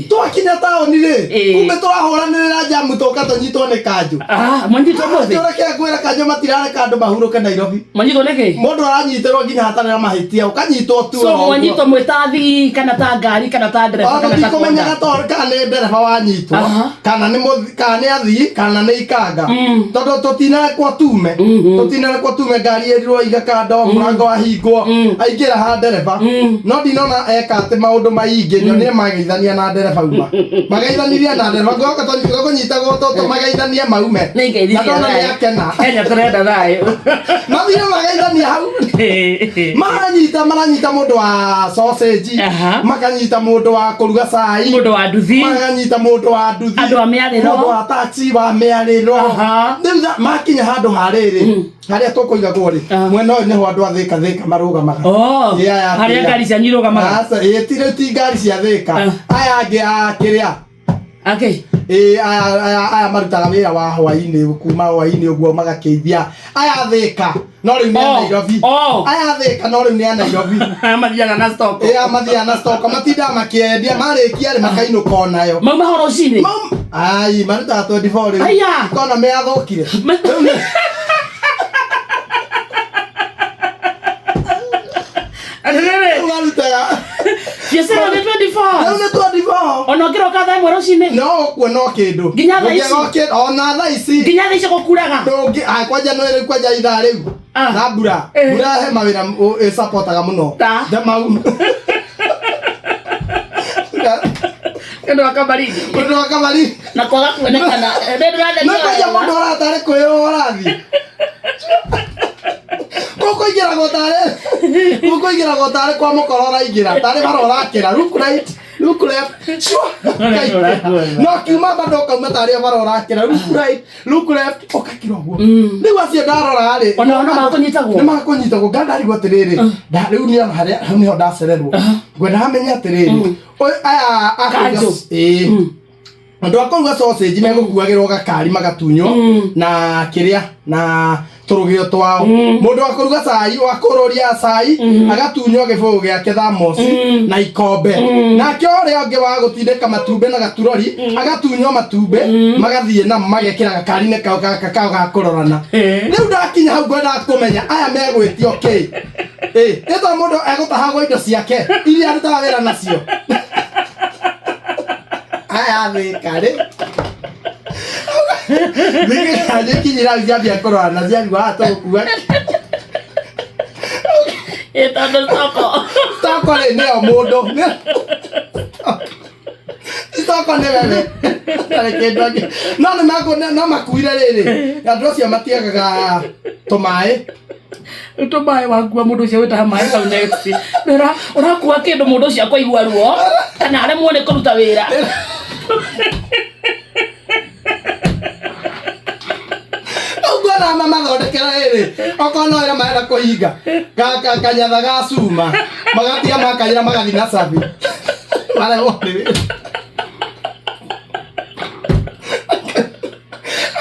Twakinya taũni rĩ, Ĩĩ. kumbe tũrahũranĩrĩra njamu tũka tũnyitwo nĩ kanjũ. Ah, mwanyitwo mũthĩ. Kanjũ reke ngwĩre kanjũ matirareka andũ mahurũke Nairobi. Mwanyitwo nĩkĩ? Mũndũ aranyitĩrwo nginya hatarĩ na mahĩtia, ũkanyitwo tu. So mwanyitwo mwĩ ta athii kana ta ngari kana ta ndereba Ona kana ta tũtikũmenyaga konda. to kana nĩ ndereba wanyitwo Aha. kana nĩ kana nĩ athii kana nĩ ikanga tondũ tũtinarekwo tume tũtinarekwo tume ngari ĩrirwo iga kando mũrango wahingwo aingĩra ha ndereba no ndinona eka atĩ maũndũ maingĩ nyonire mageithania na ndereba uma mageithanirie na ndereba ngoka tũkũnyitagwo tũtũ mageithanie maume Nĩ ngeithi na cia ndona nĩ thayũ. akena Kenya tũrenda thayũ. mathire mageithania hau maranyita maranyita mũndũ wa sausage Aha. makanyita mũndũ wa kũruga cai Mũndũ wa nduthi. makanyita mũndũ wa nduthi Andũ a mĩarĩro. mũndũ wa taxi wa mĩarĩro Aha. rĩu makinya handũ ha rĩrĩ harĩa tũkũigagwo rĩ Ah. mwena ũyũ nĩho andũ a Thĩka Thĩka marũgamaga Oh, Ĩ aya harĩa kĩrĩa. ngari cianyu irũgamaga. Aca, ĩ ti rĩu ti ngari cia Thĩka Ah. aya angĩ a kĩrĩa Okay. ĩ aya aya aya marutaga wĩra wa hwainĩ kuma hwainĩ ũguo magakĩithia aya Thĩka no rĩu nĩ a Oh, Nairobi oh. aya Thĩka no rĩu nĩ a Nairobi Aya mathiaga na stock. ĩ aya mathiaga na stock matindaga makĩendia marĩkia rĩ makainũka onayo Mauma ho rũcinĩ. Ai marutaga 24 rĩu Aya. economy yathũkire Rĩu nĩ- Atĩrĩrĩ, rĩu marutaga biacara nĩ 24 rĩu nĩ 24 Ona ũngĩroka thaa ĩmwe rũcinĩ. no ũkuona o kĩndũ Nginya thaa ici. Ũngĩaga o kĩndũ- ona thaa ici Nginya thaa ici gũkuraga. ndũngĩ ah, kwanja no rĩu kwanja ithaa rĩu Ah. na mbura Eh. mbura he mawĩra ĩsapotaga mũno Ta? Ta mau Nĩ ũndũ wa kabaridi. ũndũ wa kabari Na kwaga kuonekana. Nĩ ndĩratheria no kwanja wega. mũndũ ũratarĩ kwĩyũa ũrathiĩ gũkũ ingĩragwo tarĩ gũkũ ingĩragwo tarĩ kwa mũkoro ũraingĩra tarĩ bara ũrakĩra look right look left shua no kiuma bado ũkauma tarĩ o bara ũrakĩra look right look left ũgakĩra ũguo rĩu acio ndarora rĩ Ona ona makũnyitagwo. nĩ makũnyitagwo ngandarigwo atĩrĩrĩ rĩu niĩ ona harĩa hau nĩho ndacererwo ngwenda hamenye atĩrĩrĩ ũyũ aya a kũruga- Kanjũ. ĩĩ andũ a kũruga sausage megũkuagĩrwo gakari magatunywo na kĩrĩa na tũrũgĩo twao mũndũ wa kũruga cai wa kũrũria cai agatunywo gĩbũyũ gĩake thamosi na ikombe nake ũrĩa ũngĩ wa gũtindĩka matumbĩ na gaturori agatunywo matumbĩ magathiĩ namo magekĩra gakari-inĩ kao gaka kao ga kũrorana rĩu ndakinya hau ngwendaga kũmenya aya megwĩtio kĩ ĩ nĩ tondũ mũndũ egũtahagwo indo ciake iria arutaga wĩra nacio aya thĩka rĩ ningĩ kinyĩra ciambia kũrora na ciarigwo haha tũgũkua Ĩ tondũ soko. toko rĩ nĩyo mũndũ toko nĩ wewe Tarĩ kĩndũ angĩ no nĩ no makuire rĩrĩ andũ acio matiagaga tũmaĩ Rĩu tũmaĩ wakua mũndũ ũcio wĩtaha maĩ hau next. Ũra ũrakua kĩndũ mũndũ ũcio akũigua ruo kana aremwo nĩ kũruta wĩra. ũguo na mamathondekera rĩrĩ okorwo no wĩra marenda kũhinga kanyatha ga cuma magatiga makanyĩra magathiĩ na cabi maremwo nĩ wĩra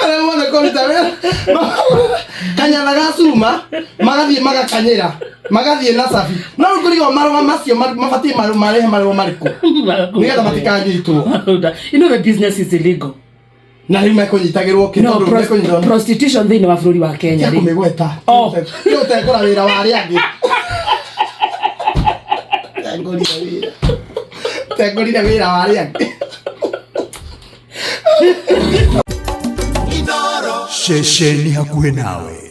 aremwo nĩ kũruta wĩra kanyatha ga cuma magathiĩ magakanyĩra magathiĩ na cabi no rĩu kũrigwo marũa macio mabatiĩ marehe marũa marĩkũ nĩgetha matikanyitwo You know the business is illegal. Na rĩu mekũnyitagĩrwo kĩ No, tondũ mekũnyitwo prostitution thĩinĩ wa bũrũri wa Kenya tia rĩ. kũmĩgweta Oh. Ti ũtengũra wĩra wa arĩa angĩ tengũrire wĩra tengũrire wĩra wa arĩa angĩ. Ceceni hakuhĩ nawe.